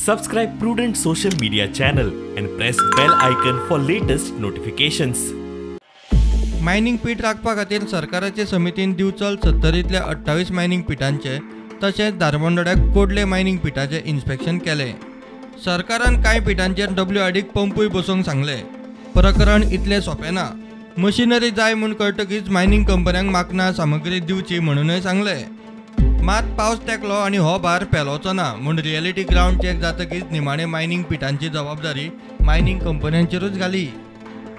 Subscribe Prudent Social Media channel and press bell icon for latest notifications. Mining pit राखपा खातीर सरकाराचे समितीन Divchal सत्तरींतल्या 28 mining पिटांचे तशेंच धारबांदोड्याक कोडले mining पिटाचें inspection केलें. सरकारान कांय पिटांचेर डब्ल्यूआरडीक पंपूय बसोवंक सांगलें. प्रकरण इतलें सोंपें ना. मशिनरी जाय म्हूण कळटकीच मायनिंग कंपन्यांक माकनां सामग्री दिवची म्हणूनय सांगलें. मात पावस तेंकलो आनी हो भार पेलोवचो ना म्हूण रियलिटी ग्रावंड चॅक जातकीच निमाणे मायनिंग पिटांची जबाबदारी मायनिंग कंपन्यांचेरूच घाली.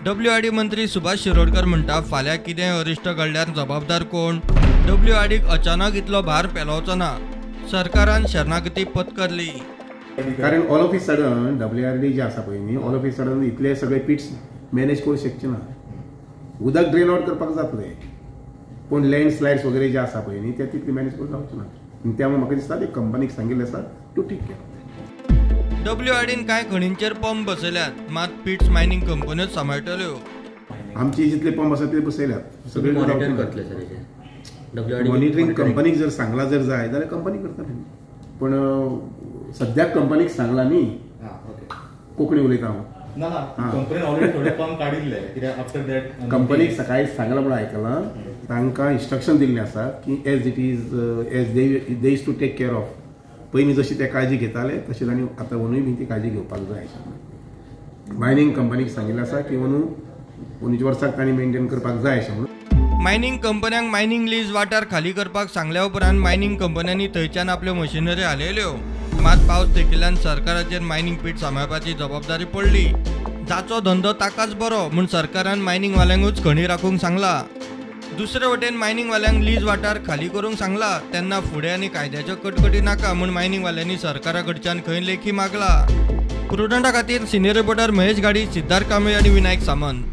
डब्ल्यूआरडी मंत्री सुभाष शिरोडकर म्हणटा, फाल्यां कितेंय अरिश्ट घडल्यार जबाबदार कोण? डब्ल्यूआरडीक अचानक इतलो भार पेलोवचो ना. सरकारान शरणागती पत्करली. कारण all of a sudden WRD जे आसा पळय न्ही, ऑल ऑफ ए सडन इतले सगळे पिट्स मॅनेज करूंक शकचे ना. उदक ड्रेन आवट करपाक जातलें, पूण लँड स्लायड्स वगैरे जे आसा पळय न्ही ते तितले मॅनेज करूंक जावचें ना. त्यामुळे म्हाका दिसता ते कंपनीक सांगिल्लें आसा टू टेक केअर. डब्ल्यूआरडीन कांय खणींचेर पंप बसयल्यात, मात पिट्स मायनिंग कंपन्योच सांबाळटल्यो. आमचे जितले पंप आसा ते बसयल्यात सगळे. मॉनिटरींग कंपनीक जर सांगलां जर जाय जाल्यार कंपनी करतली, पूण सद्याक कंपनीक सांगलां न्ही. कोंकणी उलयता हांव. ना ना, कंपनीन ऑलरेडी थोडे पंप काडिल्ले कित्याक आफ्टर that कंपनीक सकाळी सांगलां म्हूण आयकलां. तांकां इन्स्ट्रक्शन दिल्लें आसा की as it is as they is to take care of. पयलीं जशी ते काळजी घेताले तशें तांणी आतां अंदूय बी ती काळजी घेवपाक जाय. मायनिंग कंपनीक सांगिल्लें आसा की अंदू अंदूच्या वर्साक तांणी मेंटेन करपाक जाय अशें म्हणून. मायनिंग कंपन्यांक मायनिंग लीज वाठार खाली करपाक सांगल्या उपरांत मायनिंग कंपन्यांनी थंयच्यान आपल्यो मशिनरी हालयल्यो. मात पावस तेंकिल्ल्यान सरकाराचेर मायनिंग पीट सांबाळपाची जबाबदारी पडली. जाचो धंदो ताकाच बरो म्हूण सरकारान मायनिंगवाल्यांकूच खणी राखूंक सांगला. दुसरे वटेन मायनिंगवाल्यांक लीज वाठार खाली करूंक सांगला तेन्ना फुडें आनी कायद्याच्यो कटकटी नाका म्हूण मायनिंगवाल्यांनी सरकारा कडच्यान खंय लेखी मागला. प्रुडंटा खातीर सिनियर रिपोर्टर महेश घाडी, सिद्धार्थ कांबळे आनी विनायक सामंत.